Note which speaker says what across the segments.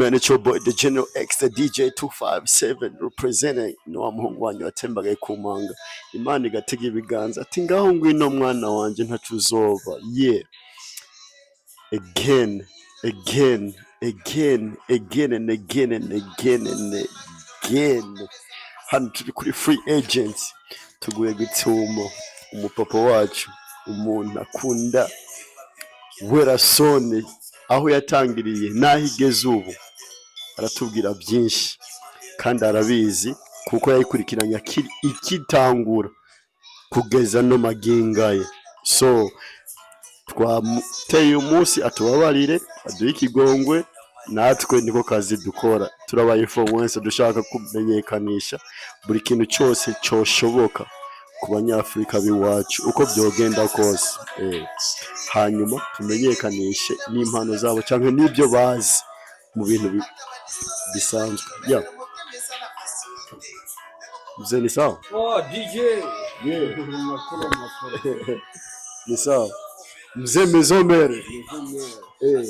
Speaker 1: Man, it's your boy, the General X, the DJ 257 representing ni wa muhungu wanyu watembagaye ku manga, Imana igatega ibiganza ati: "Ngaho ngwino mwana wanjye, ntaco uzoba." Yeah, again, again, again, again and again and again and again. Hano turi kuri Free Agents, tuguye gituma umupapa wacu, umuntu akunda Werrason, aho yatangiriye n'aho igeze ubu. Aratubwira byinshi kandi arabizi kuko yayikurikiranye akiri ikitangura kugeza no magingo ye. So twamuteye uyu munsi atubabarire, aduhe ikigongwe. Natwe niko kazi dukora, turabaye influencer, dushaka kumenyekanisha buri kintu cyose cyoshoboka ku Banyafurika b'iwacu uko byogenda kose, hanyuma tumenyekanishe n'impano zabo cyangwa n'ibyo bazi mu bintu bisanzwe. Yeah. Mzee, ni sawa?
Speaker 2: Oh, DJ.
Speaker 1: Yeah.
Speaker 2: Makuru, makuru.
Speaker 1: Ni sawa, mzee Mizomere. Eh.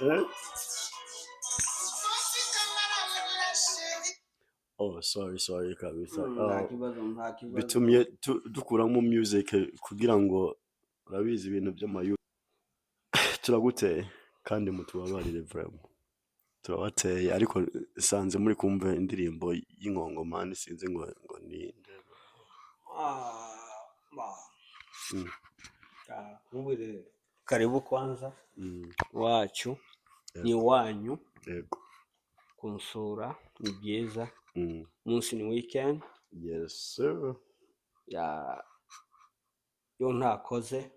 Speaker 1: Eh? Oh, sorry, sorry kabisa.
Speaker 2: Nta
Speaker 1: Ah,
Speaker 2: kibazo, nta kibazo.
Speaker 1: Bitumye dukuramo music kugira ngo urabizi ibintu by'amayu. Turaguteye kandi mutubabarire, vraiment turabateye, ariko nsanze muri kumva indirimbo y'Inkongomani, sinzi ngo ni
Speaker 2: Ah, ba. Ah, nkubwire karibu kwanza wacu ni wanyu. Kunsura ni byiza. Umunsi ni weekend.
Speaker 1: Yes sir.
Speaker 2: Ya yo ntakoze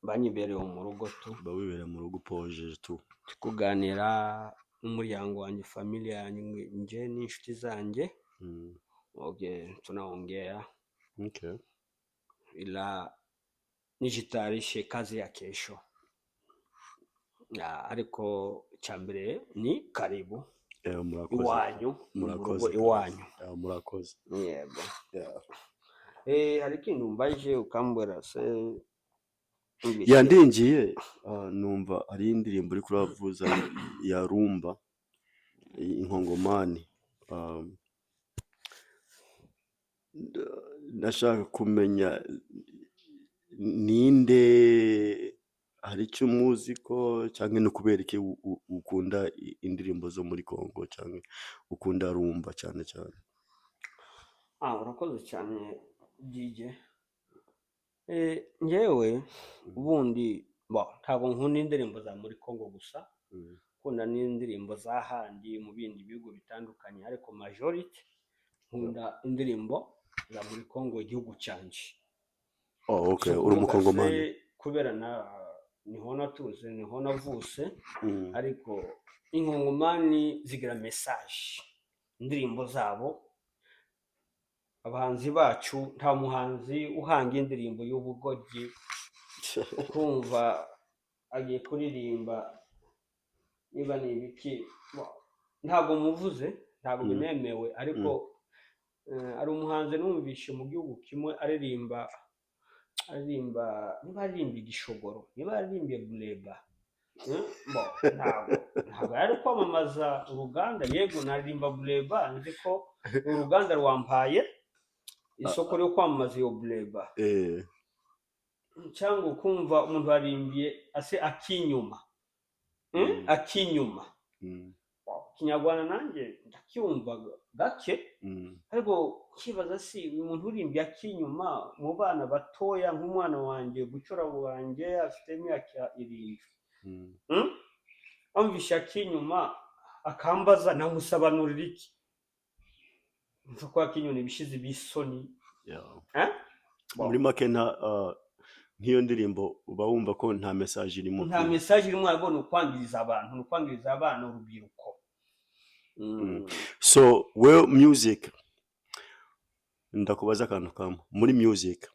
Speaker 2: banyibereye mu rugo tu.
Speaker 1: Uba wibereye mu rugo upojeje tu.
Speaker 2: Turi kuganira n'umuryango wanjye, familia yanjye nje n'inshuti zanjye. Okay, tunaongea ila nijitayarishe kazi ya kesho. Ya, ariko icyambere ni karibu
Speaker 1: Murakoze.
Speaker 2: iwanyu, ni mu rugo
Speaker 1: Murakoze.
Speaker 2: iwanyu.
Speaker 1: Murakoze.
Speaker 2: Yego.
Speaker 1: Yeah.
Speaker 2: Hari ikintu umbaje ukambwira se numvise.
Speaker 1: Yandinjiye, numva ari indirimbo uri kuravuza ya rumba Inkongomani. Ndashaka kumenya ninde, hari icyo umuzi ko cyangwa ni ukubera iki ukunda indirimbo zo muri Congo cyangwa ukunda rumba cyane cyane?
Speaker 2: Ah, urakoze cyane, DJ. Njyewe ubundi bo ntabwo nkunda indirimbo za muri Congo gusa, nkunda n'indirimbo z'ahandi mu bindi bihugu bitandukanye, ariko majority nkunda indirimbo za muri Congo, igihugu cyanjye.
Speaker 1: Oh, okay.
Speaker 2: Si
Speaker 1: Uri
Speaker 2: ukuvuga
Speaker 1: Umukongomani?
Speaker 2: se kubera na niho natuze, niho navutse, ariko Inkongomani zigira message, indirimbo zabo. Abahanzi bacu, nta muhanzi uhanga indirimbo y'ubugoryi, ukumva agiye kuririmba niba ni ibiki. Ntabwo muvuze, ntabwo binemewe, ariko hari umuhanzi numvishe mu gihugu kimwe aririmba, niba aririmba igishogoro, niba aririmbiye bureba. Bo, ntabwo yari kwamamaza uruganda. Yego, naririmba bureba, nzi ko uruganda rwampaye isoko ryo kwamamaza iyo bureba. Cyangwa ukumva umuntu arimbiye ase akinyuma. Akinyuma. Ikinyarwanda nanjye ndacyumva gake, ariko nkibaza si uyu muntu urimbiye akinyuma mu bana batoya, nk'umwana wanjye, bucura wanjye afite imyaka 7. Amvishe akinyuma akambaza, namusobanurira iki? Mva ko akinyuma ibishize ibisoni. Eh?
Speaker 1: Muri make nta nk'iyo ndirimbo uba wumva ko nta message irimo.
Speaker 2: Nta message irimo, ahubwo ni ukwangiriza abantu, ni ukwangiriza abana, urubyiruko.
Speaker 1: So well, music, ndakubaza akantu kamwe muri music: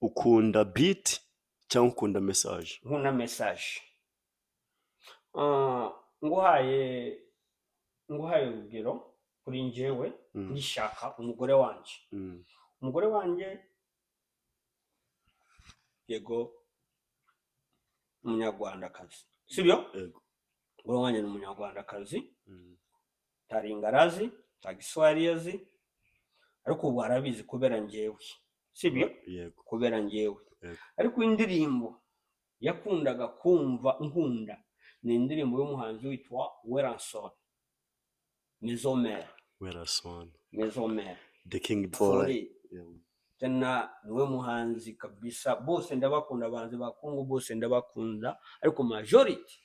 Speaker 1: ukunda beat cyangwa ukunda message?
Speaker 2: Nkunda message. Ah, nguhaye urugero kuri njyewe, ngishaka umugore wanjye, umugore wanjye, yego. Umunyarwandakazi, sibyo?
Speaker 1: Yego.
Speaker 2: Umugore wanjye ni Umunyarwandakazi. Nta Lingala azi, nta Giswahili azi, ariko ubu arabizi kubera njyewe, sibyo?
Speaker 1: Yego.
Speaker 2: Kubera njyewe.
Speaker 1: Yego.
Speaker 2: Ariko indirimbo yakundaga kumva nkunda ni indirimbo y'umuhanzi witwa Werrason, Maison Mère.
Speaker 1: Werrason.
Speaker 2: Maison Mère.
Speaker 1: The King for
Speaker 2: Forêt. Tena niwe muhanzi kabisa. Bose ndabakunda, abahanzi ba Kongo bose ndabakunda, ariko majority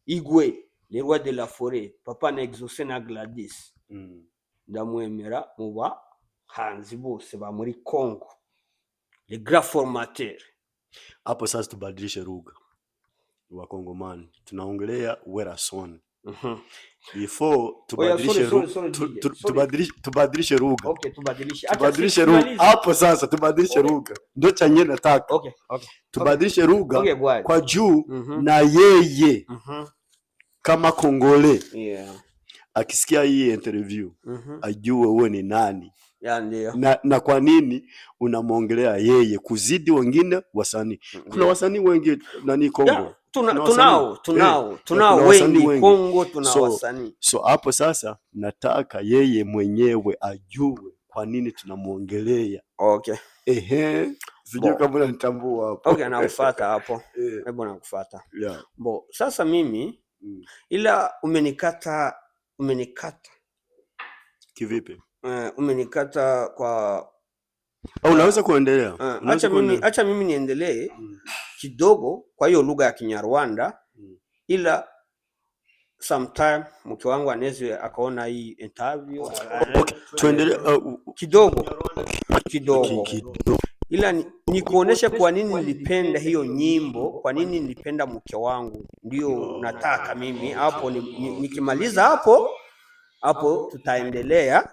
Speaker 2: Igwe, le roi de la forêt, papa na Exaucé na Gladys, ndamwemera mu bahanzi bose ba muri Congo, le grand formateur.
Speaker 1: Hapo sasa tubadilishe lugha, Wakongomani tunaongelea Werrason. Ifo
Speaker 2: Oya,
Speaker 1: tubadilishe
Speaker 2: sorry, sorry, sorry, DJ, sorry.
Speaker 1: tubadilishe lugha.
Speaker 2: Okay, tubadilishe. Acha
Speaker 1: Tubadilishe
Speaker 2: sisi
Speaker 1: lugha.
Speaker 2: tumalize.
Speaker 1: Hapo sasa tubadilishe lugha, ndio chenye nataka. Tubadilishe lugha
Speaker 2: Okay, go ahead.
Speaker 1: kwa juu na yeye kama Kongole akisikia hii interview ajue wewe ni nani
Speaker 2: Ya, ndio.
Speaker 1: na kwa nini unamwongelea yeye kuzidi wengine wasanii. Kuna wasanii wengi nani Kongo.
Speaker 2: Yeah, tuna,
Speaker 1: Kuna wasanii.
Speaker 2: tunao tunao tunao
Speaker 1: kuna wasanii
Speaker 2: wengi
Speaker 1: wengi.
Speaker 2: Kongo, tuna wasanii.
Speaker 1: So hapo sasa nataka yeye mwenyewe ajue kwa nini tunamwongelea. Ehe, sijui
Speaker 2: Bon.
Speaker 1: kama unanitambua hapo.
Speaker 2: Okay, nakufuata hapo. Hebu nakufuata. Bon, sasa mimi ila umenikata umenikata.
Speaker 1: Kivipi?
Speaker 2: Umenikata kwa
Speaker 1: Au unaweza kuendelea. Unaweza
Speaker 2: acha mimi
Speaker 1: kuendelea.
Speaker 2: Acha mimi niendelee kidogo kwa hiyo lugha ya Kinyarwanda, ila sometime mke wangu anaweza akaona hii interview.
Speaker 1: Okay, tuendelee
Speaker 2: Kidogo kidogo.
Speaker 1: Kidogo.
Speaker 2: Ila ni kuonesha kwa nini nilipenda hiyo nyimbo, kwa nini nilipenda mke wangu, ndio nataka mimi hapo nikimaliza hapo hapo tutaendelea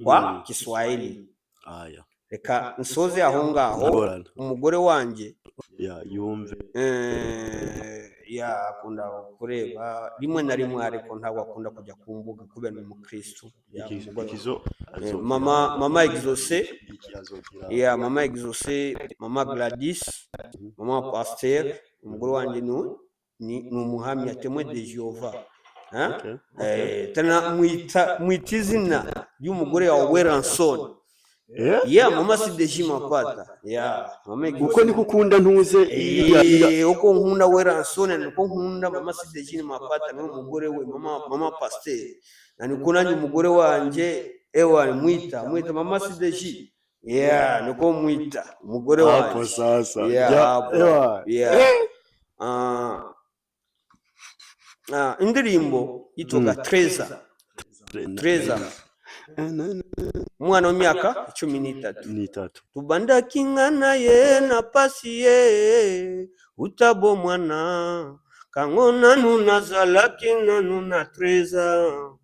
Speaker 2: kwa Kiswahili.
Speaker 1: Haya.
Speaker 2: Reka nsoze aho ngaho.
Speaker 1: Ngorane.
Speaker 2: Umugore wanje
Speaker 1: Ya, yumve.
Speaker 2: Yakunda kureba rimwe na rimwe, ariko ntabwo akunda kujya ku mbuga kubera ni umukristo. Ya, umugore
Speaker 1: Ikizo azogira.
Speaker 2: mama Exaucé.
Speaker 1: Iki azogira.
Speaker 2: Ya, mama Exaucé, mama Gladys, mama Pasteur, umugore wanjye ni umuhamya, témoin de Jéhovah. Hein?
Speaker 1: Okay.
Speaker 2: Tena mwita izina ry'umugore wa Werrason. Yeah, mama Sideji Mapata. Yeah, mama
Speaker 1: Uko
Speaker 2: Exaucé.
Speaker 1: niko ukunda ntuze iriya
Speaker 2: Uko nkunda Werrason niko nkunda mama Sideji Mapata, niwe mugore we, mama Pasteur. Na niko nanjye umugore wanje ewa mwita mama Sideji. Yeah, niko mwita umugore
Speaker 1: hapo
Speaker 2: wanje.
Speaker 1: sasa.
Speaker 2: Yeah,
Speaker 1: Ya,
Speaker 2: hapo.
Speaker 1: ewa.
Speaker 2: Yeah. Indirimbo yitwaga Treza. Treza. Umwana w'imyaka 13.
Speaker 1: Ni 3.
Speaker 2: Tubandaki ngana ye na pasi ye utabo mwana kango nanu nazalaki nanu na 13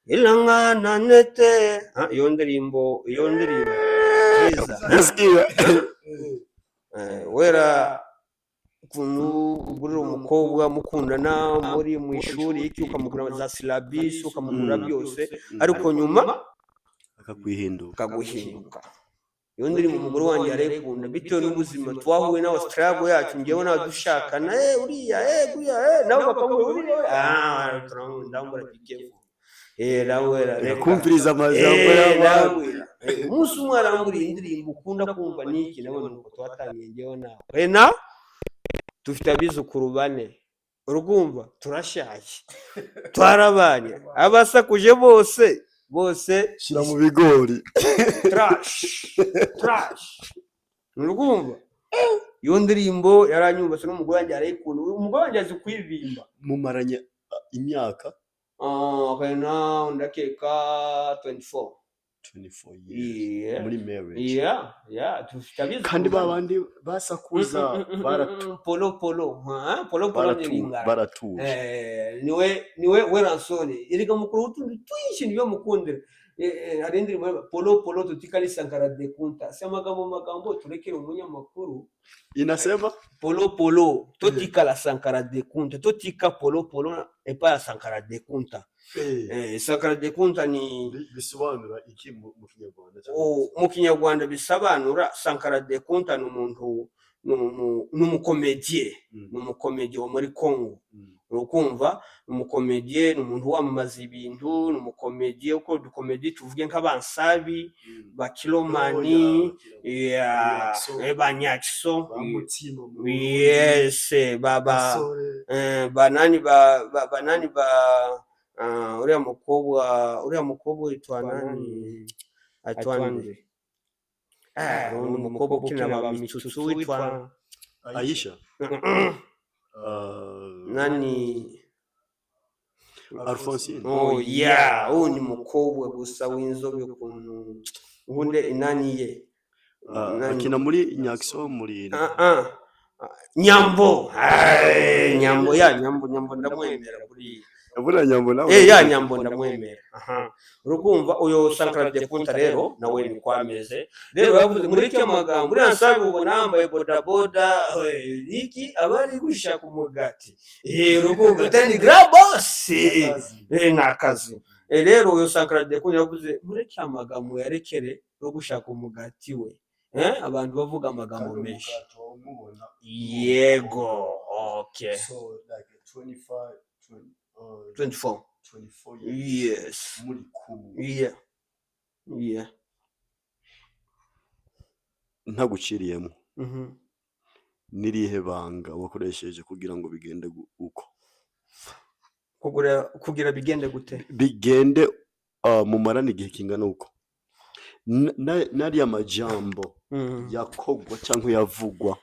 Speaker 2: elanga na nete. Ah, iyo ndirimbo Treza.
Speaker 1: Nasikia.
Speaker 2: Wera ukuntu ugurira umukobwa mukundana muri mu ishuri iki, ukamugura za syllabus, ukamugura byose, ariko nyuma
Speaker 1: akakwihinduka.
Speaker 2: Akaguhinduka. Iyo ndirimbo umugore wanjye arayikunda bitewe n'ubuzima twahuye nawe, struggle yacu njyewe nawe dushakana, uriya, uriya, nabo bakamubwira uriya, ah, ndamubwira be careful, ndamubwira reka.
Speaker 1: Kumviriza amajambo y'abandi.
Speaker 2: Ndamubwira. Umunsi umwe arambwira indirimbo ukunda kumva niki, nawe nuko twatangiye njyewe nawe. Na dufite abizukuru bane, urumva turashaje, twarabanye, abasakuje bose bose.
Speaker 1: Shira mu bigori.
Speaker 2: Trash, trash, urumva iyo ndirimbo yaranyumvise n'umugore wanjye arayikunda, umugore wanjye azi kuririmba.
Speaker 1: Mumaranye imyaka?
Speaker 2: Ah, okay, now ndakeka 24.
Speaker 1: 24 years
Speaker 2: Yeah.
Speaker 1: muri marriage.
Speaker 2: Yeah, dufite abizukuru
Speaker 1: Kandi
Speaker 2: bane.
Speaker 1: babandi basakuza baratu
Speaker 2: Polo polo, ha? Polo polo ni Lingala.
Speaker 1: Baratuje.
Speaker 2: Niwe Werrason, erega mukuru utuntu twinshi niyo mukundira. Hari indirimbo polo polo tutikali Sankara de Kunta, si amagambo magambo turekere umunyamakuru.
Speaker 1: Inasema?
Speaker 2: Polo polo totikala Sankara de Kunta, totika polo polo epa ya Sankara de Kunta. Sankara de Kunta ni
Speaker 1: Bisobanura iki mu Kinyarwanda?
Speaker 2: Mu Kinyarwanda bisobanura Sankara de Kunta ni umuntu Ni umukomediye, ni umukomediye wo muri Congo. Urukumva, ni umukomediye, ni umuntu wamamaza ibintu, ni umukomediye uko dukomedi, tuvuge nk'abansabi ba Kilomani, yeah, ba Nyakso, yes, ba banani, ba banani, ba uriya mukobwa witwa nani? Atwa nde? Ni umukobwa ukina ba Mitsutsu witwa
Speaker 1: Aisha.
Speaker 2: Nani?
Speaker 1: Alphonsine.
Speaker 2: Oh yeah, uwo ni mukobwa gusa w'inzobe ukuntu, ubundi inani ye. Nani?
Speaker 1: Akina muri Nyakso muri
Speaker 2: Ah, ah. Nyambo. Ay, Nyambo ya Nyambo, Nyambo ndamwemera buriya.
Speaker 1: Buriya Nyambo nawe.
Speaker 2: Ya Nyambo ndamwemera. Aha, urukumva, uyo Sankara de Kunta rero nawe ni kwameze. Rero yavuze muri icyo magambo, uriya nsabi ubona yambaye bodaboda, iki aba ari gushaka umugati, urukumva tani grand boss, ni akazi. Rero uyo Sankara de Kunta yavuze muri icyo amagambo, yarekere no gushaka umugati we. Abantu bavuga amagambo menshi. Yego, okay.
Speaker 1: So like 25, 20,
Speaker 2: 24.
Speaker 1: 24 years.
Speaker 2: Yes.
Speaker 1: Muri kumwe.
Speaker 2: Yeah.
Speaker 1: Ntaguciriyemo, n'irihe banga wakoresheje kugira ngo bigende uko?
Speaker 2: Kugura kugira bigende gute?
Speaker 1: Bigende, mumarane igihe kingana uko. N'ariya majambo yakogwa cyangwa yavugwa,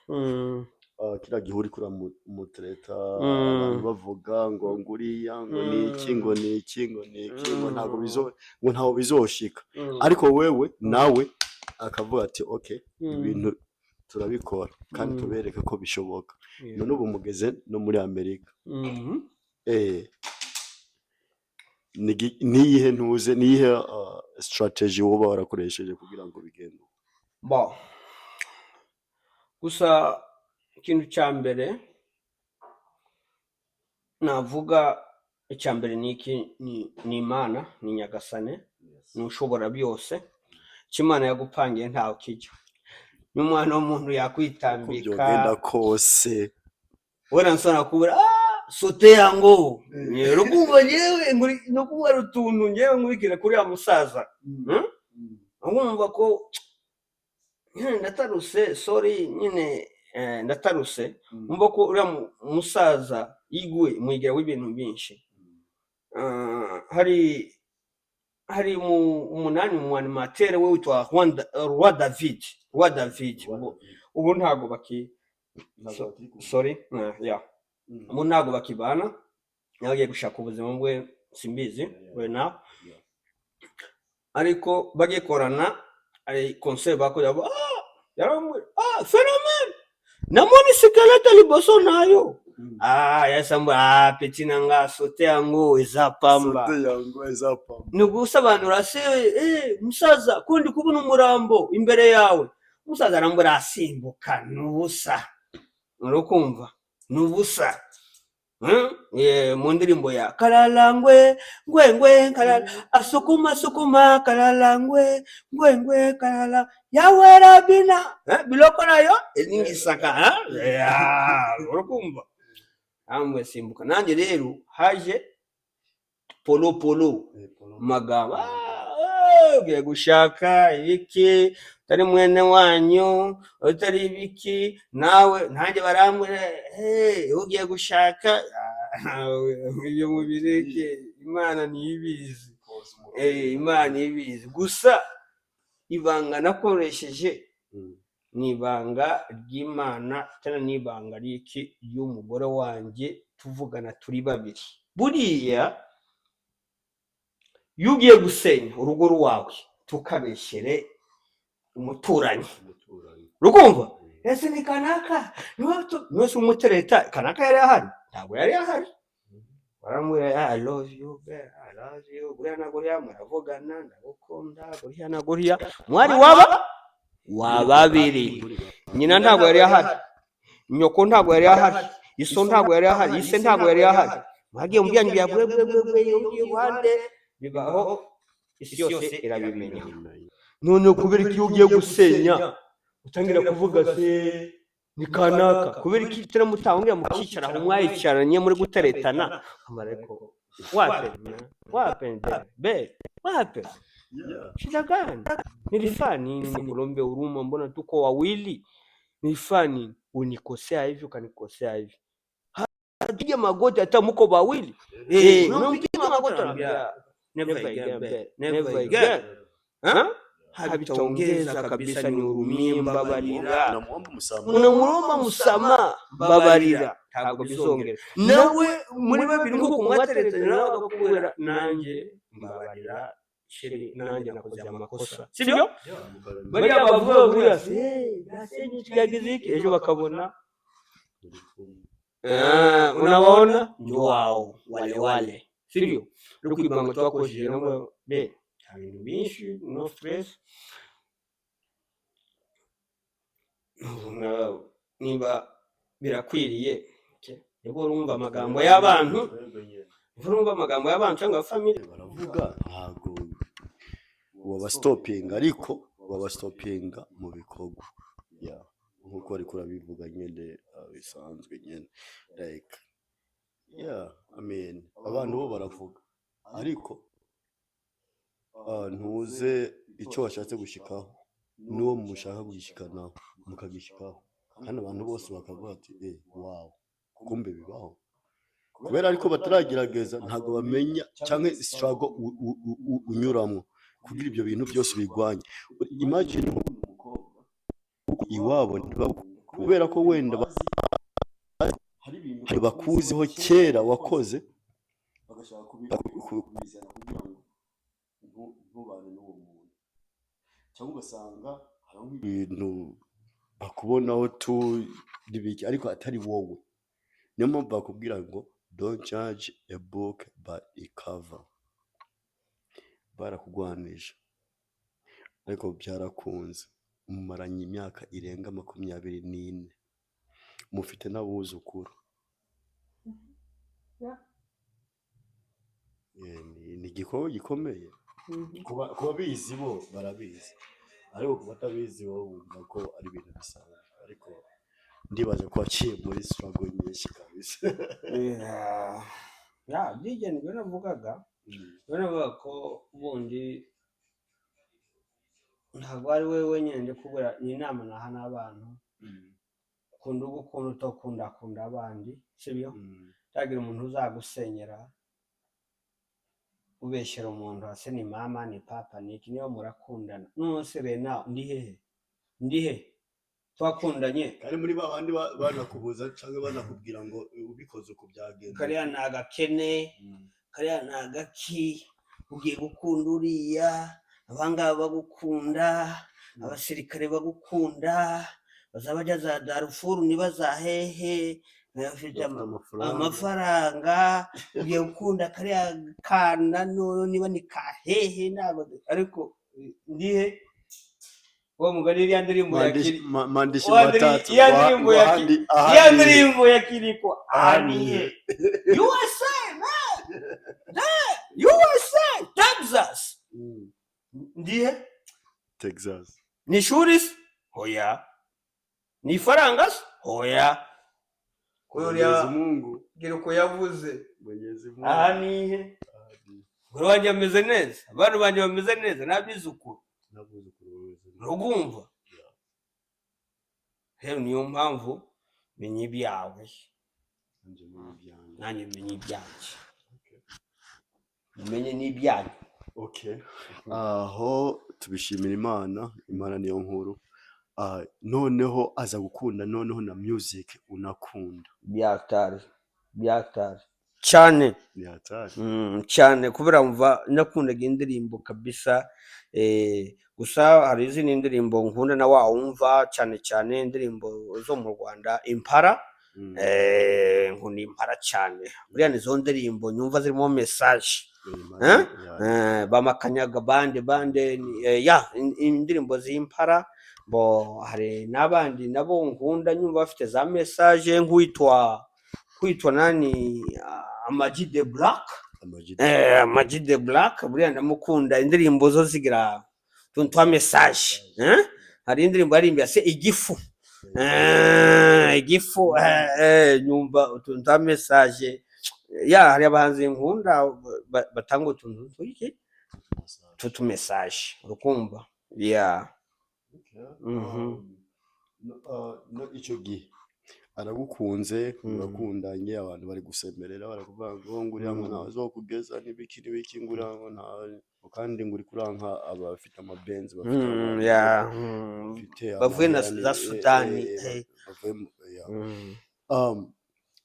Speaker 1: kiriya gihe uriko uramutereta, abantu bavuga ngo nguriya, ngo niki, ngo niki, ngo niki, ngo ntabwo bizo, ngo ntaho bizoshika, ariko wewe nawe akavuga ati: "Okay, ibintu turabikora kandi tubereke ko bishoboka." None ubu mugeze no muri Amerika. Niyihe ntuze, niyihe strategy woba warakoresheje kugira ngo bigende uko?
Speaker 2: Bon. Gusa ikintu cya mbere navuga, icya mbere ni iki? Ni Imana, ni Nyagasane, ni ushobora byose. Icyo Imana yagupangiye ntawe kijya, n'umwana w'umuntu
Speaker 1: Uko
Speaker 2: yakwitambika.
Speaker 1: byogenda kose.
Speaker 2: Wera nsona kubura sote yango rukumva nyewe no kubura utuntu nyewe nkurikira kuri ya musaza. Urumva ko nyine ndataruse, sorry, nyine ndataruse. Umva ko uriya musaza yiguwe mwigira w'ibintu byinshi. Hari umunani mu animateur we witwa Roi David, Roi David. Ubu ntago baki, sorry, yeah, ubu ntago bakibana, nawe agiye gushaka ubuzima bwe, simbizi we nawe. Ariko bagikorana, ari concert bakoze, yaramubwira: "Phénomène, namoni squelette liboso nayo." Yasamba: "Petit na nga, sote yango eza pamba."
Speaker 1: Sote yango eza pamba.
Speaker 2: Ni gusobanura se, musaza, ko ndi kubona umurambo imbere yawe? Umusaza arambura asimbuka, ni ubusa, urukumva, ni ubusa. Mu ndirimbo ya karalangwe ngwe ngwe kalala asukuma sukuma karalangwe ngwe ngwe kalala yawera bina, biloko nayo eningisaka, eh? Yeah, urukumva, amwe simbuka. Nanjye rero haje polo polo magambo: "Ugiye gushaka ibiki, utari mwene wanyu, utari ibiki nawe?" Nanjye barambwira: "Hey, ugiye gushaka." Ibyo mubireke, Imana niyo ibizi. Imana niyo ibizi. Gusa ibanga nakoresheje ni ibanga ry'Imana cyangwa ni ibanga ry'iki, ry'umugore wanjye, tuvugana turi babiri. Buriya iyo ugiye gusenya urugo rwawe, tukabeshyere umuturanyi, rukumva ese ni kanaka, niwe se umutereta? Kanaka yari ahari? Ntabwo yari ahari. Baramubwira: "I love you babe, I love you," guriya na guriya muravugana, "Ndagukunda," guriya na guriya, mwari waba wa babiri. Nyina ntabwo yari ahari, nyoko ntabwo yari ahari, iso ntabwo yari ahari, ise ntabwo yari ahari. Mwagiye mu byanyu bya bwe bwe bwe bwe iruhande, bibaho, isi yose irabimenya. None kubera ko iyo ugiye gusenya utangira kuvuga se Ni kanaka. Kubera iki turamutangura mukicara aho mwayicaranye muri guteretana? Ariko what happened, man? What happened there, babe? What happened? Shida gani? Nilifaa nini? Nikulombe huruma, mbona tuko wawili? Nilifaa nini? Unikosea hivi, ukanikosea hivi. Piga magoti hata muko wawili. Eh, unampiga magoti, anambia never again, babe. Never again. Ha? Habitaongeza kabisa, nihurumie, mbabarira.
Speaker 1: Unamuomba msamaha.
Speaker 2: Unamuromba msamaha, mbabarira, ntabwo bizongera. Nawe muri babiri nk'uko mwateretse, nawe akakubwira nanjye mbabarira chéri, nanjye nakoze amakosa, sibyo? Bariya bavuga buriya se nasenye yagize iki, ejo bakabona. Ah, unawaona ndio wao wale wale, sibyo? Ariko ibanga twakoresheje nabo be nta bintu byinshi, no stress. Niba birakwiriye, okay. Nibwo urumva amagambo y'abantu, nibwo urumva amagambo y'abantu cyangwa family.
Speaker 1: Baravuga ntabwo wabastopinga, ariko wabastopinga mu bikorwa. Yeah. Nkuko ariko urabivuga nyine, bisanzwe nyine, like, yeah, I mean, abantu bo baravuga, ariko ntuze icyo washatse gushikaho n'uwo mushaka kugishikanaho mukagishikaho, kandi abantu bose bakavuga ati: "Eh, wow, kumbe bibaho." Kubera ariko bataragerageza, ntabwo bamenya cyangwa struggle unyuramo kugira ibyo bintu byose ubigwanye. Imagine iwabo kubera ko wenda hari bakuziho kera wakoze, bagashaka kubizana kugira ngo ntubane n'uwo muntu, cyangwa ugasanga hari ibintu bakubonaho tu n'ibiki, ariko atari wowe. Niyo mpamvu bakubwira ngo "Don't judge a book by its cover." Barakugwanije, ariko byarakunze, mumaranye imyaka irenga 24, mufite n'abuzukuru. Ni igikorwa gikomeye. Ku babizi bo barabizi, ariko ku batabizi bo bumva ko ari ibintu bisanzwe, ariko ndibaza ko waciye muri struggle nyinshi kabisa.
Speaker 2: Yeah, byigeze nibyo navugaga. Nibyo navugaga ko ubundi ntabwo ari wowe wenyine ndi kubura. Ni inama naha n'abantu: kunda ugukunda, utakunda akunda abandi, sibyo? Utagira umuntu uzagusenyera, ubeshyera umuntu ase ni mama, ni papa, ni iki, niba murakundana. None se rena ndi hehe? Ndi he twakundanye?
Speaker 1: Kandi muri ba bandi banakubuza cyangwa banakubwira ngo ubikoze uko byagenda.
Speaker 2: Kariya ni agakene, kariya ni agaki, ugiye gukunda uriya, abangaba bagukunda, abasirikare bagukunda, bazaba bajya za Darufuru, niba za hehe, bafite
Speaker 1: bafite amafaranga.
Speaker 2: Amafaranga, ugiye gukunda kariya kana, noneho niba ni kahehe ntabwo, ariko ndihe uwo mugani, iriya ndirimbo ya
Speaker 1: Maandishi
Speaker 2: Kiri
Speaker 1: maandishi
Speaker 2: Wa
Speaker 1: matatu
Speaker 2: iya ndirimbo
Speaker 1: ngo
Speaker 2: ya
Speaker 1: ahandi
Speaker 2: iya
Speaker 1: ni he?
Speaker 2: Ndirimbo ya Kiriko
Speaker 1: Ahandi
Speaker 2: ahandi
Speaker 1: ni
Speaker 2: he?
Speaker 1: he?
Speaker 2: USA man, USA, Texas. Ndihe?
Speaker 1: Texas.
Speaker 2: Ni ishuri se? Hoya. Ni ifaranga se? Hoya.
Speaker 1: Mwenyezi Mungu.
Speaker 2: Gira uko yavuze.
Speaker 1: Mwenyezi Mungu.
Speaker 2: Aha nihe? Umugore wanjye ameze neza, abana banjye bameze neza, n'abizukuru.
Speaker 1: N'abuzukuru bameze neza.
Speaker 2: Ntukumva rero, niyo mpamvu menya ibyawe.
Speaker 1: Nanjye menya ibyanjye.
Speaker 2: Nanjye menya ibyanjye, mumenye n'ibyanyu.
Speaker 1: Okay, aho tubishimira Imana, Imana niyo nkuru. Ah, noneho aza gukunda noneho na music unakunda.
Speaker 2: Byatari byatari cyane.
Speaker 1: Ni hatari.
Speaker 2: Cyane kubera mva nakundaga indirimbo kabisa. Gusa hari izindi ndirimbo nkunda na wawumva, cyane cyane indirimbo zo mu Rwanda, Impara. Nkunda Impara cyane, buriya nizo ndirimbo nyumva zirimo message. Eh? Bamakanyaga bande bande ya indirimbo z'impara bo. Hari n'abandi nabo nkunda nyumva bafite za message, nk'uwitwa nani, Ama G the Black.
Speaker 1: Ama G.
Speaker 2: Ama G the Black buriya ndamukunda, indirimbo zo zigira utuntu twa message, eh? Hari indirimbo yaririmbye se igifu. Igifu, nyumva utuntu twa message ya. Hari abahanzi nkunda batanga utuntu twiki tutu message, urukumva ya.
Speaker 1: No, icyo gihe aragukunze, murakundanye, abantu bari gusemerera, barakuvuga ngo nguriya ngo ntawe azokugeza n'ibiki n'ibiki, nguriya ngo ntawe, kandi ngo uri kuranka abafite amabenzi, bafite bafite
Speaker 2: bavuye na
Speaker 1: amahera
Speaker 2: za Sudani.
Speaker 1: Bavuye ya.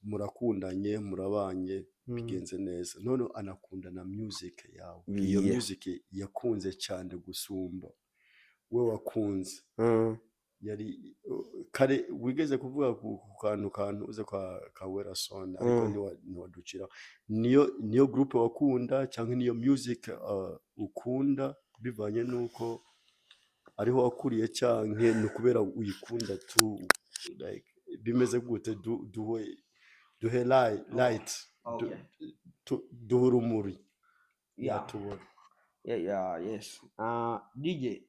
Speaker 1: Murakundanye, murabanye, bigenze neza. None anakunda na music yawe, iyo music yakunze cyane gusumba we wakunze yari kare. Wigeze kuvuga ku kantu uze kwa ka Werason, ariko ntiwaducira. Niyo groupe wakunda cyangwa niyo music ukunda bivanye nuko ariho wakuriye, cyangwa ni ukubera uyikunda tu? Like, bimeze gute? Duhe light, duhe urumuri yatubona.
Speaker 2: Yeah, yes. DJ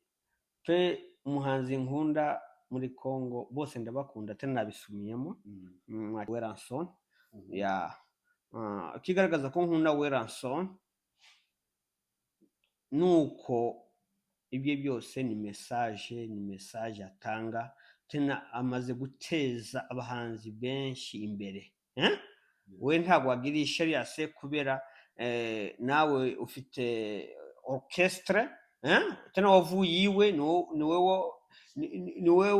Speaker 2: pe, umuhanzi nkunda muri Congo bose ndabakunda, tena nabisumiyemo, Werrason. Yeah. Ikigaragaza ko nkunda Werrason nuko ibye byose ni message atanga, tena amaze guteza abahanzi benshi imbere, eh? We ntabwo wagira ishyari yase kubera nawe ufite orchestre, eh? Tena wavuye iwe, niwe niwe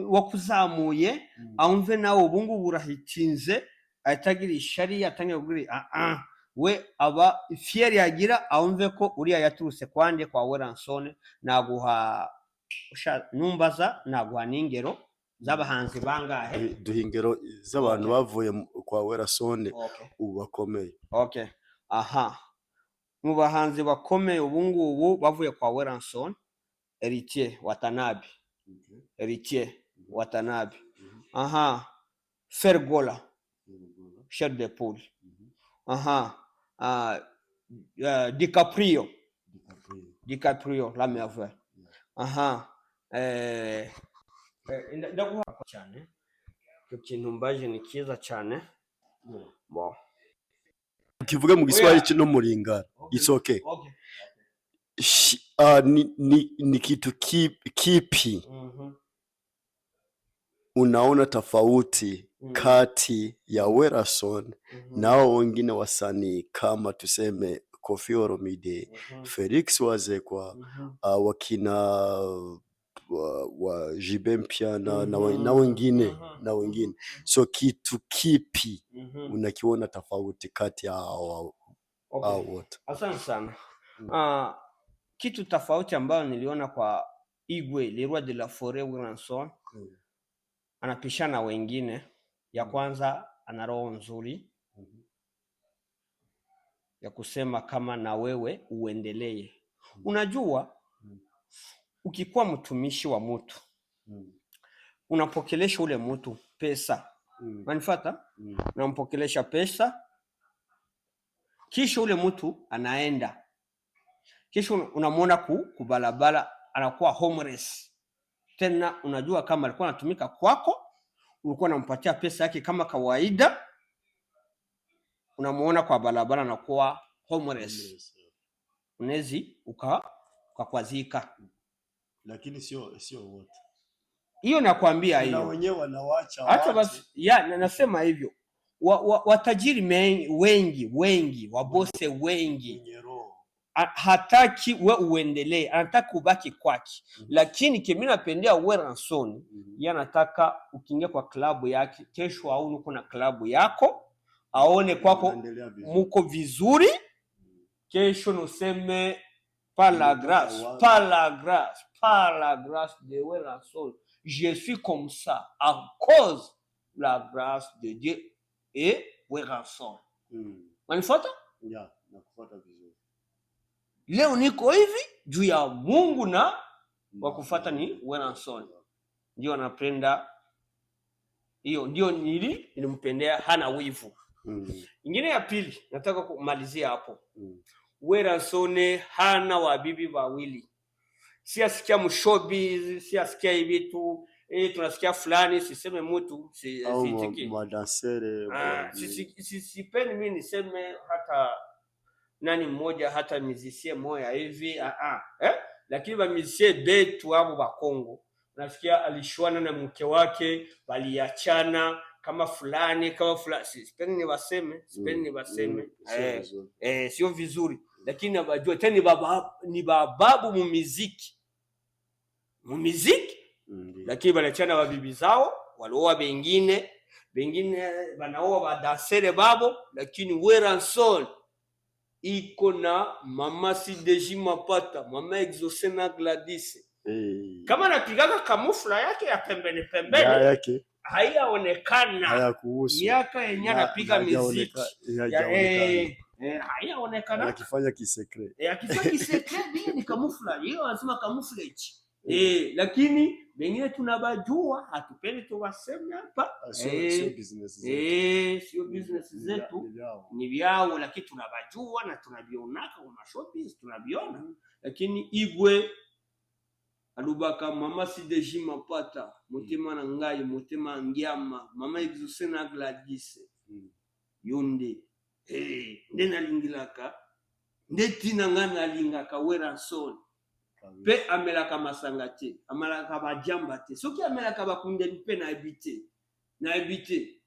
Speaker 2: wakuzamuye, awumve nawe ubu ngubu urahitinze, ahita agira ishyari, atangira kugira ah ah. We aba fier, yagira awumve ko uriya yaturutse kwande kwa Werrason. Naguha numbaza, naguha n'ingero z'abahanzi bangahe?
Speaker 1: Duha ingero z'abantu bavuye kwa Werrason ubu bakomeye.
Speaker 2: Okay, aha, mu bahanzi bakomeye ubu ngubu bavuye kwa Werrason: Héritier Watanabe, Héritier Watanabe, aha, Fergola, Chair de Poule, aha, DiCaprio, DiCaprio la merveille, aha. Ndaguha cyane, icyo kintu mbaje ni cyiza cyane. Bon.
Speaker 1: Kivuge mu Giswahili no mu Lingala. It's okay.
Speaker 2: Okay.
Speaker 1: Ni kitu kipi unaona tofauti kati ya Werrason na hao wengine wasanii kama tuseme Koffi Olomide, Felix Wazekwa, wakina wa JB Mpiana na wengine na wengine. So kitu kipi unakiona tofauti kati ya hao hao wote?
Speaker 2: Asante sana. Kitu tofauti ambayo niliona kwa Igwe le roi de la forêt Werrason, anapishana wengine. Ya kwanza, ana roho nzuri ya kusema kama na wewe uendelee. Unajua, ukikuwa mtumishi wa mtu, unapokelesha ule mtu pesa, unanifuata? Unampokelesha pesa, kisha ule mtu anaenda, kisha unamwona kubalabala anakuwa homeless. Tena unajua kama alikuwa anatumika kwako, ulikuwa unampatia pesa yake kama kawaida, unamuona kwa barabara anakuwa homeless, unezi ukakwazika.
Speaker 1: Lakini sio wote.
Speaker 2: Hiyo nakwambia
Speaker 1: Na
Speaker 2: hiyo.
Speaker 1: Wenyewe wanawacha
Speaker 2: Hata
Speaker 1: wache.
Speaker 2: basi ya nasema hivyo, watajiri wengi wengi, wabose wengi
Speaker 1: Wenye roho.
Speaker 2: Hataki we uendelee, anataka ubaki kwake. Lakini kimi napendea Werrason, yeye anataka ukiingia kwa klabu yake kesho, aone uko na klabu yako, aone kwako
Speaker 1: Unaendelea vizuri.
Speaker 2: Muko vizuri, kesho nuseme par la grâce,
Speaker 1: wapi?
Speaker 2: Par la grâce, par la grâce de Werrason, je suis comme ça à cause de la grâce de Dieu et Werrason. Unanifuata?
Speaker 1: Ya, nakufuata vizuri.
Speaker 2: Leo niko hivi juu ya Mungu na wa kufuata ni Werrason. Ndio anapenda hiyo, ndio nilimpendea, hana wivu. Ingine ya pili nataka kumalizia hapo. Werrason hana wabibi wawili, siasikia mshowbiz, siasikia hivitu. Tunasikia fulani, siseme mtu si,
Speaker 1: Au
Speaker 2: siitiki.
Speaker 1: Madansere.
Speaker 2: Ah, sipendi mi niseme hata nani mmoja, hata musicien moya hivi, ah, ah. Eh? Lakini bamusicien betu abo ba Kongo, nasikia alishwana na mke wake, baliachana kama fulani kama fulani. Sipendi niwaseme, sipendi niwaseme.
Speaker 1: Sio
Speaker 2: Eh,
Speaker 1: vizuri.
Speaker 2: eh, sio vizuri, lakini nabajua tena ni bababu mu muziki, mu muziki.
Speaker 1: Ndio.
Speaker 2: Lakini baliachana babibi zao, walioa bengine, bengine banaoa badansere babo, lakini Werrason iko na mama Sideji Mapata, mama Exaucé na Gladys. Kama anapigaka kamufla yake ya pembeni
Speaker 1: Ya
Speaker 2: pembeni,
Speaker 1: yake
Speaker 2: haiyaonekana
Speaker 1: hayakuhusu.
Speaker 2: Miaka yenye anapiga muziki ya
Speaker 1: Hayajaonekana.
Speaker 2: haiyaonekana.
Speaker 1: Akifanya kisecret.
Speaker 2: Akifanya kisecret hii ni camouflage, hiyo wanasema camouflage. Lakini bengine tunabajua, hatupendi tuwaseme hapa.
Speaker 1: Ah, sio sio business zetu.
Speaker 2: Sio business zetu.
Speaker 1: Ni vyao.
Speaker 2: Ni vyao, lakini tunabajua na tunabionaka kwa mashowbiz, tunabiona. Lakini Igwe alobaka mama Sideji Mapata, motema na ngai, motema ngiama, mama Exaucé na Gladys. Yo nde nde nalingilaka, nde ntina ngai nalingaka Werrason. Mpe amelaka masanga te, amelaka bajamba te, soki amelaka bakundeli mpe nayebi te, nayebi te.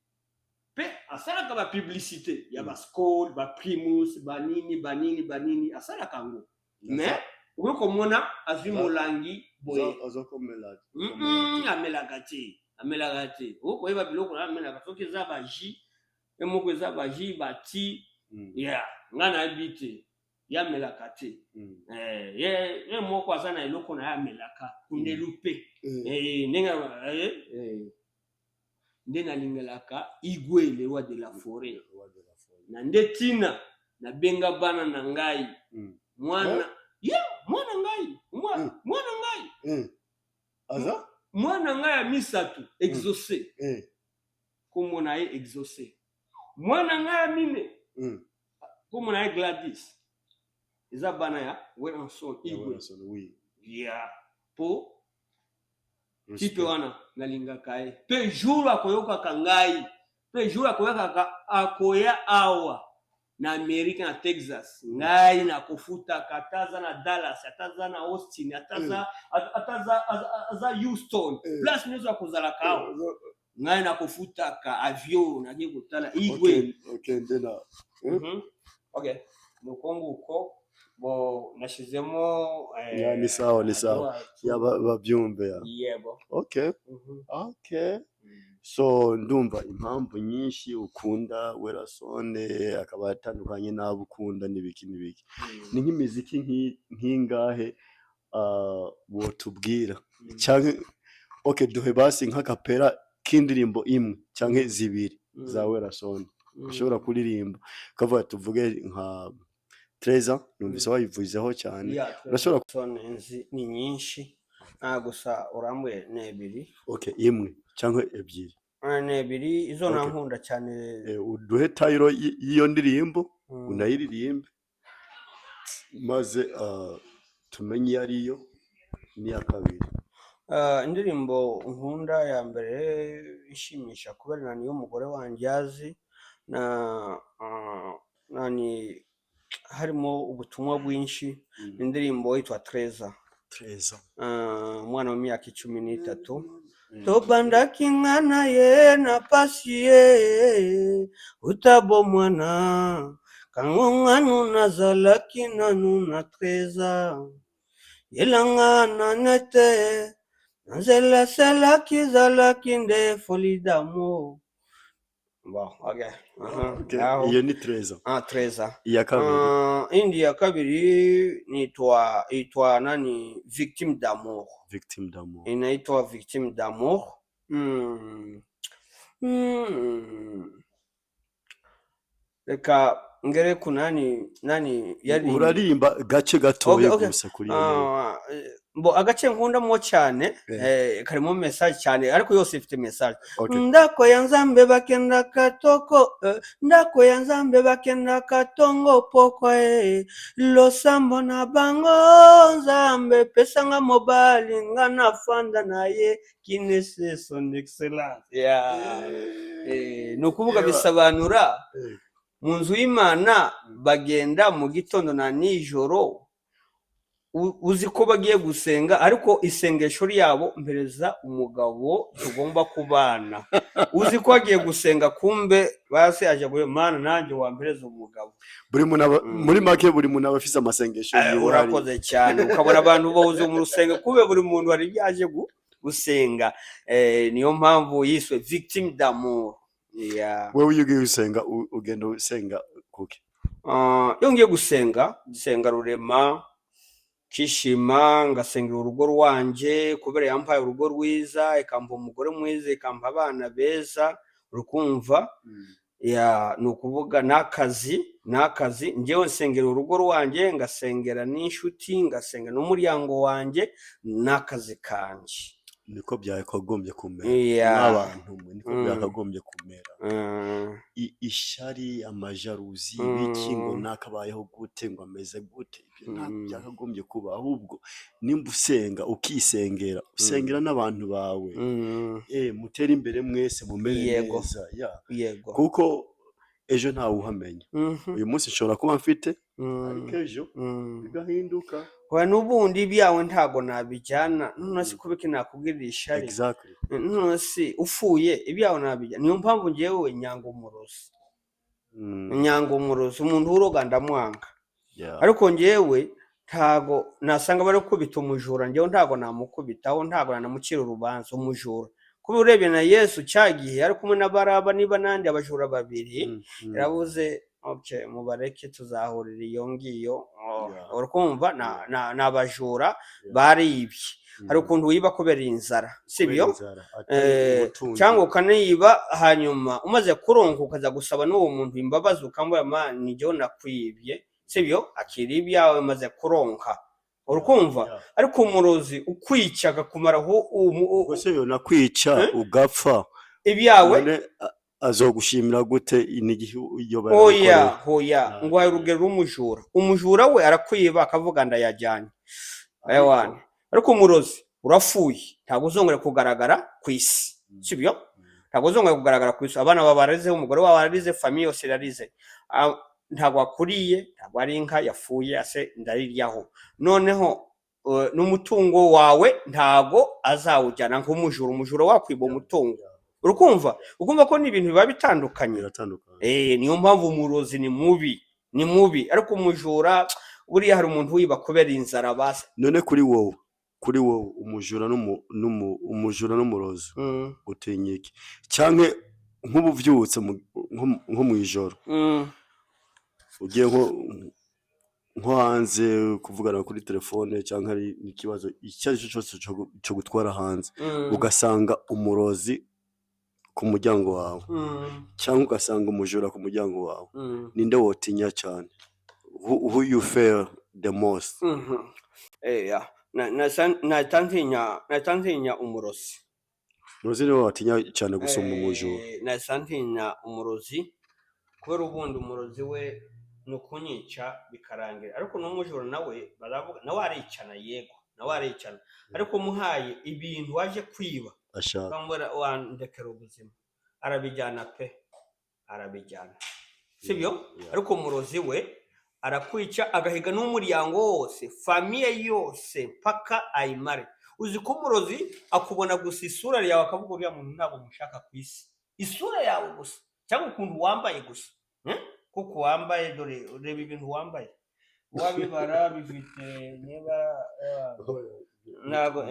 Speaker 2: Mpe asalaka bapublicité ya baSkol, baPrimus, banini banini banini, asalaka yango, mais okoki komona azwi molangi boye.
Speaker 1: Azokomela.
Speaker 2: Amelaka te, amelaka te. Okoyeba biloko na amelaka, soki eza bajus ye moko, eza bajus bati ya ngai nayebi te, ye amelaka te. Ye moko aza na eloko na ye amelaka, kundelu mpe. Ndenge nde nalingelaka Igwe, le roi de la forêt.
Speaker 1: Roi de la forêt.
Speaker 2: Na nde ntina nabenga bana na ngai. Mwana ye, mwana ngai, mwana ngai.
Speaker 1: Aza?
Speaker 2: Mwana ngai ya misato, Exaucé. Kombo na ye Exaucé. Mwana ngai ya mine, kombo na ye Gladys. Eza bana ya Werrason
Speaker 1: Ya
Speaker 2: Igwe.
Speaker 1: Werrason, oui.
Speaker 2: Ya po
Speaker 1: Respect.
Speaker 2: tipe wana nalingaka ye mpe jour akoyokaka ngai, mpe jour akoyokaka, akoya awa na Amerika, na Texas, ngai nakofutaka. Ata aza na Dallas, ata aza na Austin, ata aza Houston, place nyonso akozalaka awa, ngai nakofutaka avion, nake kotala Igwe.
Speaker 1: Okay, nde na
Speaker 2: Okay, nuko nguko bo nashizemo.
Speaker 1: Ya, ni sawa, ni sawa. Ya babyumve ya.
Speaker 2: Yebo.
Speaker 1: Okay. Okay. So ndumva impamvu nyinshi ukunda Werrason, akaba atandukanye n'abo ukunda n'ibiki n'ibiki. Ni nk'imiziki nk'ingahe wotubwira? Canke okay, duhe basi nk'akapera k'indirimbo imwe canke zibiri za Werrason ushobora kuririmba, ukavuga, tuvuge nka Treza, numvise wayivuzeho cyane.
Speaker 2: Yeah,
Speaker 1: Urashobora
Speaker 2: Son nzi ni nyinshi, gusa urambuye ni ebyiri.
Speaker 1: Okay, imwe cyangwa ebyiri.
Speaker 2: Ah, ni ebyiri izo nankunda cyane.
Speaker 1: Uduhe title y'iyo ndirimbo, unayiririmbe, maze tumenye iyo ariyo n'iya kabiri.
Speaker 2: Ah, indirimbo nkunda ya mbere ishimisha kubera na niyo umugore wanjye azi na nani, harimo ubutumwa bwinshi, indirimbo yitwa Treza.
Speaker 1: Treza.
Speaker 2: Ah, umwana w'imyaka 13. Tobandaki nga na ye na pasi ye utabo mwana kango nganu nazalaki nanu na 13, yelanga na nete na nzela esalaki ezalaki nde folie d'amour. Bon, okay.
Speaker 1: Okay.
Speaker 2: Aho.
Speaker 1: Iyo ni Treza.
Speaker 2: Ah, Treza.
Speaker 1: Iya kabiri?
Speaker 2: Indi ya kabiri nitwa itwa nani, Victime d'amour.
Speaker 1: Victime d'amour.
Speaker 2: Inaitwa Victime d'amour. Reka Ngere ku nani nani yari.
Speaker 1: Uraririmba gace gatoya
Speaker 2: Okay.
Speaker 1: gusa kuri iyo ndirimbo.
Speaker 2: Ah, bo agace nkundamo cyane, karimo message cyane, ariko yose ifite message. Ndako ya Nzambe bakenda katoko, ndako ya Nzambe bakenda katongo pokwa, losambo na bango, Nzambe pesanga mobali nga nafanda na ye kinese son excellence, yeah. Ni ukuvuga bisobanura mu nzu y'Imana bagenda mu gitondo na nijoro, uzi ko bagiye gusenga, ariko isengesho ryabo mpereza umugabo tugomba kubana. Uzi ko agiye gusenga, kumbe basi aje ngo Mana nanjye wampereza umugabo.
Speaker 1: Buri muntu muri make buri muntu aba afise amasengesho yiwe.
Speaker 2: Urakoze cyane. Ukabona abantu bahuze mu rusenge, kube buri muntu hari ibyo aje gusenga. Niyo mpamvu yiswe Victime d'amour, yeah.
Speaker 1: Wewe iyo ugiye gusenga, ugenda usenga kuki?
Speaker 2: Ah, iyo ngiye gusenga, nsenga Rurema kishima, ngasengera urugo rwanje kubera yampaye urugo rwiza, ikampa umugore mwiza, ikampa abana beza, urukumva ya ni ukuvuga n'akazi. Njyewe nsengera urugo rwanjye, ngasengera n'inshuti, ngasenga n'umuryango wanjye n'akazi kanje.
Speaker 1: Niko byakagombye kumera. N'abantu mwe niko byakagombye kumera. Ishyari, amajalousie, ibiki ngo nakabayeho gute, ngo ameze gute, ibyo ntabwo byakagombye kuba. Ahubwo nimba usenga, ukisengera, usengera n'abantu bawe, mutere imbere mwese, mumere neza, yeah. Kuko ejo ntawe uhamenya. Uyu munsi nshobora kuba mfite, ariko ejo bigahinduka.
Speaker 2: Oya, n'ubundi ibyawe ntago nabijyana. None se kubiki nakubwirira ishyari?
Speaker 1: Exactly.
Speaker 2: None se ufuye ibyawe nabijyana? Niyo mpamvu njyewe nyanga umurozi. Nyanga umurozi, umuntu uroga ndamwanga. Ariko njyewe ntago nasanga bari gukubita umujura, njyewe ntago namukubitaho, ntago nanamucira urubanza umujura. Kuba urebye na Yesu cya gihe ari kumwe na Baraba niba n'andi abajura babiri, yaravuze okay, mubareke tuzahurira iyo ngiyo. Oh, urikumva ni abajura baribye. Hari ukuntu wiba kubera inzara, sibyo?
Speaker 1: Kubera inzara, atari ubutunzi.
Speaker 2: Cyangwa ukaniba, hanyuma umaze kuronka ukaza gusaba n'uwo muntu imbabazi, ukamubwira ma ni jyewe nakwibye, sibyo? Akira ibyawe umaze kuronka, urukumva?
Speaker 1: Yeah.
Speaker 2: Ariko umurozi ukwica akakumaraho
Speaker 1: Ubwo se yonakwica
Speaker 2: Eh?
Speaker 1: ugapfa,
Speaker 2: ibyawe
Speaker 1: none azogushimira gute n'igihe iyo
Speaker 2: Oya.
Speaker 1: barabikoreye?
Speaker 2: Hoya. Nguhaye urugero rw'umujura. Umujura we arakwiba akavuga ndayajyanye. Ewana, ariko umurozi urafuye, ntabwo uzongera kugaragara ku isi, sibyo? Ntabwo uzongera kugaragara ku isi. Abana bawe bararize, umugore wawe ararize, famille yose irarize. Ah, ntabwo akuriye, ntabwo ari inka yafuye ase ndariryaho. Noneho n'umutungo wawe ntabwo azawujyana nk'umujura. Umujura wakwiba umutungo, urukumva? Ukumva ko ni ibintu biba bitandukanye.
Speaker 1: Biratandukanye.
Speaker 2: Niyo mpamvu umurozi ni mubi, ni mubi. Ariko umujura buriya hari umuntu wiba kubera inzara basi.
Speaker 1: None kuri wowe umujura n'umurozi, utinya iki? Canke nk'ubu uvyutse nko mw'ijoro, ugiye nko hanze kuvugana kuri telefone, cyangwa hari n'ikibazo icyo ari cyo cyose cyo gutwara hanze, ugasanga umurozi ku muryango wawe, cyangwa ugasanga umujura ku muryango wawe, ninde wotinya cyane? Who you fear the most?
Speaker 2: Mhm. Ya. Nahita ntinya umurozi.
Speaker 1: Umurozi niwe watinya cyane gusumba umujura?
Speaker 2: Nahita ntinya umurozi kubera ubundi umurozi we ni ukunyica bikarangira. Ariko n'umujura nawe baravuga nawe aricana, yego nawe aricana, ariko umuhaye ibintu waje kwiba
Speaker 1: ashaka
Speaker 2: bamubwira wandekera ubuzima, arabijyana pe, arabijyana, sibyo?
Speaker 1: Yeah.
Speaker 2: Ariko umurozi we arakwica agahiga n'umuryango wose, famille yose, mpaka ayimare. Uzi ko umurozi akubona gusa isura yawe akavuga uriya muntu ntabwo mushaka ku isi? Isura yawe gusa cyangwa ukuntu wambaye gusa, Kuko wambaye, dore reba ibintu wambaye, wabibara bifite niba ntabwo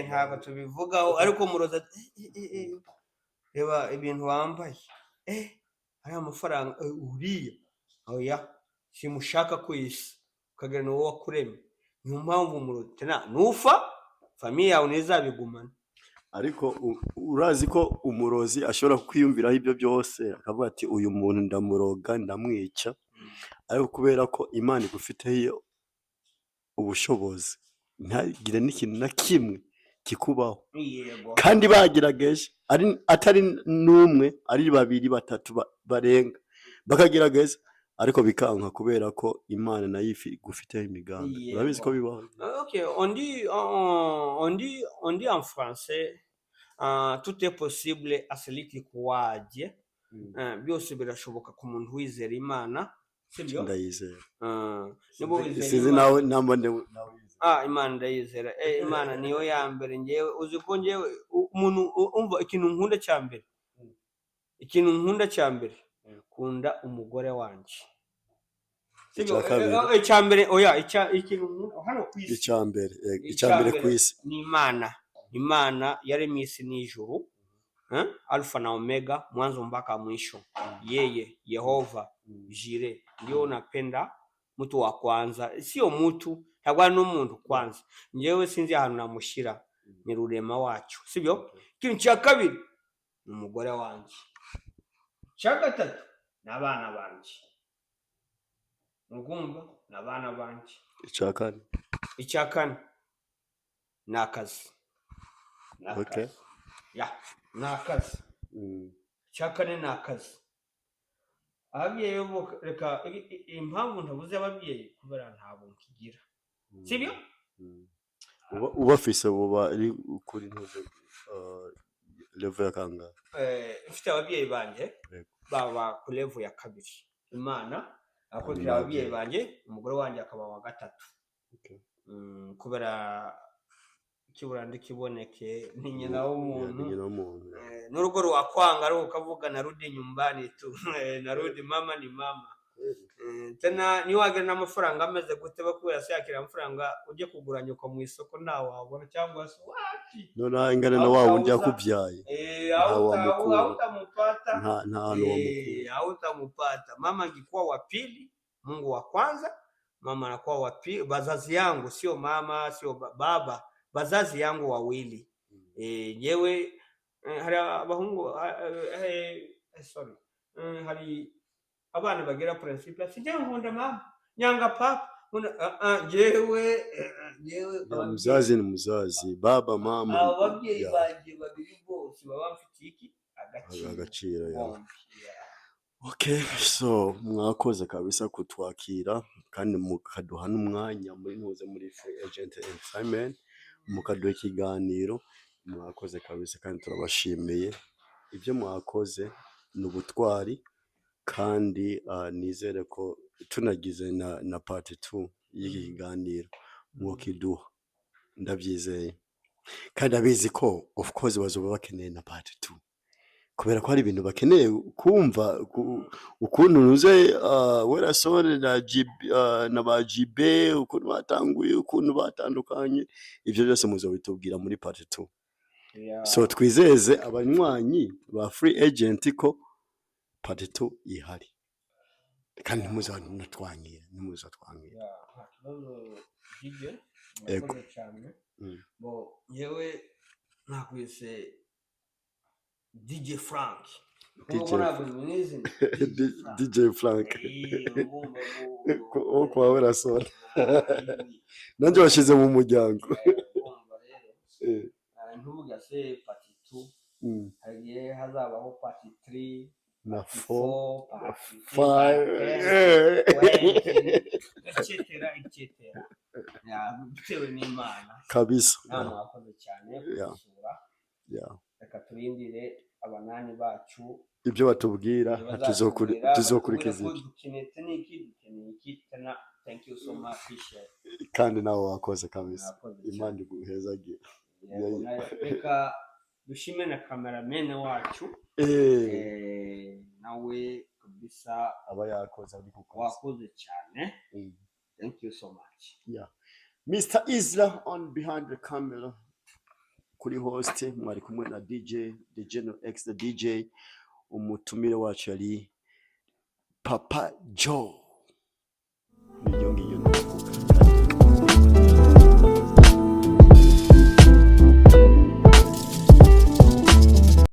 Speaker 2: ntabwo tubivugaho. Ariko umurozi ati reba ibintu wambaye, ariya mafaranga, uriya oya simushaka ku isi, ukagira ni wowe wakuremye. Niyo mpamvu umurozi tena nufa famille yawe ntizabigumana.
Speaker 1: Ariko urazi ko umurozi ashobora kwiyumviraho ibyo byose, akavuga ati: "Uyu muntu ndamuroga, ndamwica," ariko kubera ko Imana igufiteho ubushobozi, ntagire n'ikintu na kimwe kikubaho. Kandi bagerageje, ari atari n'umwe, ari babiri, batatu, barenga, bakagerageza ariko bikanka, kubera ko Imana nayo igufiteho imigambi. Urabizi ko bibaho.
Speaker 2: Ok, on dit en français, tout est possible à celui qui croit à Dieu. Byose birashoboka ku muntu wizera Imana, sibyo?
Speaker 1: Ndayizera.
Speaker 2: Niba wizera
Speaker 1: Sinzi
Speaker 2: Imana-
Speaker 1: nawe namba nawe wizera.
Speaker 2: Ah, Imana ndayizera. Imana niyo ya mbere. Ngewe uzi ko ngewe umuntu umva, ikintu nkunda cya mbere, ikintu nkunda cya mbere, kunda umugore wanjye. Sibyo?
Speaker 1: Icya kabiri.
Speaker 2: Icya mbere, oya, ikintu nkunda hano ku isi.
Speaker 1: Icya mbere, icya mbere ku isi.
Speaker 2: Ni Imana. Imana yaremye isi n'ijuru, eh? Alfa na Omega, mwanzo mpaka mwisho. Yeye Yehova Jireh ndio napenda, mtu wa kwanza, sio mtu, ntabwo ari n'umuntu kwanza. Njyewe sinzi ahantu namushyira, ni rurema wacu, sibyo? Ikintu cya kabiri ni umugore wanjye, icya gatatu ni abana banjye, urumva, ni abana banjye.
Speaker 1: Icya kane?
Speaker 2: Icya kane ni akazi. Ni akazi ya, ni akazi. Icya kane ni akazi. Ababyeyi bo, reka, impamvu ntabuze ababyeyi, kubera ntabwo nkigira, sibyo?
Speaker 1: Ubafise buba ari kuri ntuze level ya kangahe?
Speaker 2: Mfite ababyeyi banjye, baba ku level ya kabiri. Imana akurikira, ababyeyi banjye, umugore wanjye akaba wa gatatu. Kubera kibura ndikiboneke, ni nyina w'umuntu.
Speaker 1: Ni nyina w'umuntu.
Speaker 2: N'urugo rwakwanga ari ukavuga narudi nyumbani tu. Narudi, mama ni mama. Tena niwagira n'amafaranga ameze gute, bakubwira se yakira amafaranga ujye kugura nyoko mu isoko, ntawe wabona cyangwa se wapi.
Speaker 1: Noneho ingana na wa wundi yakubyaye.
Speaker 2: Eh,
Speaker 1: Nta wamukura.
Speaker 2: Hautamupata.
Speaker 1: Nta hantu wamukura.
Speaker 2: Hautamupata. Mama angekuwa wa pili, Mungu wa kwanza, mama anakuwa wa pili. Bazazi yangu, sio mama, sio baba, bazazi yangu wawili. Yewe hari abahungu, sorry, hari abana bagira principe ati: "Njyewe nkunda mama, nyanga papa, nkunda." Ah, ah, jewe
Speaker 1: Ya, muzazi ni muzazi, baba, mama.
Speaker 2: Abo babyeyi banje babiri bose baba bamfitiye iki? Agaciro.
Speaker 1: Agaciro, ya.
Speaker 2: Bombi, yeah.
Speaker 1: Okay, so mwakoze kabisa kutwakira kandi mukaduha n'umwanya muri ntuze, muri Free Agent Entertainment, mukaduha ikiganiro. Mwakoze kabisa kandi turabashimiye. Ibyo mwakoze ni ubutwari, kandi nizere ko tunagize na part 2 y'iki kiganiro mwokiduha, ndabyizeye kandi abizi ko of course bazoba bakeneye na part 2, kubera ko hari ibintu bakeneye kumva, ukuntu nuze Werasone na GB, na ba GB, ukuntu batanguye, ukuntu batandukanye. Ibyo byose muzobitubwira muri part 2. So twizeze abanywanyi ba Free Agent ko part 2 ihari, kandi ntimuzanatwangira, ntimuzatwangira.
Speaker 2: Yeah, nta kibazo, DJ.
Speaker 1: Ego.
Speaker 2: Murakoze cyane. Bo yewe nakwise DJ Frank.
Speaker 1: DJ.
Speaker 2: Ubwo ntabwo n'izina.
Speaker 1: DJ Frank.
Speaker 2: Urumva
Speaker 1: Wo kwa Werasone nanjye washyize mu muryango.
Speaker 2: Urumva rero, ntuvuga se part 2, hari igihe hazabaho part 3,
Speaker 1: na 4,
Speaker 2: 4, part
Speaker 1: 5,
Speaker 2: etc etc. Ya, bitewe n'Imana.
Speaker 1: Kabisa.
Speaker 2: Nawe mwakoze cyane kudusura. Reka turindire abanani bacu
Speaker 1: Ibyo batubwira,
Speaker 2: bazatubwira,
Speaker 1: tuzokurikiza.
Speaker 2: batubwire ko
Speaker 1: Ibyo
Speaker 2: dukeneye n'iki, dukeneye iki tena. Thank you so much, appreciate.
Speaker 1: Kandi nawe wakoze kabisa.
Speaker 2: Mwakoze cyane.
Speaker 1: Imana iguhezagire.
Speaker 2: Yego, reka dushime na cameraman wacu. Nawe kabisa.
Speaker 1: Aba yakoze, ari ku kazi.
Speaker 2: Wakoze cyane. Thank you so much.
Speaker 1: Yeah. Mr. Isla on behind the camera, kuri host mwari kumwe na DJ the General X the DJ. Umutumire wacu yari Papa Joe. Niryo ngiryo.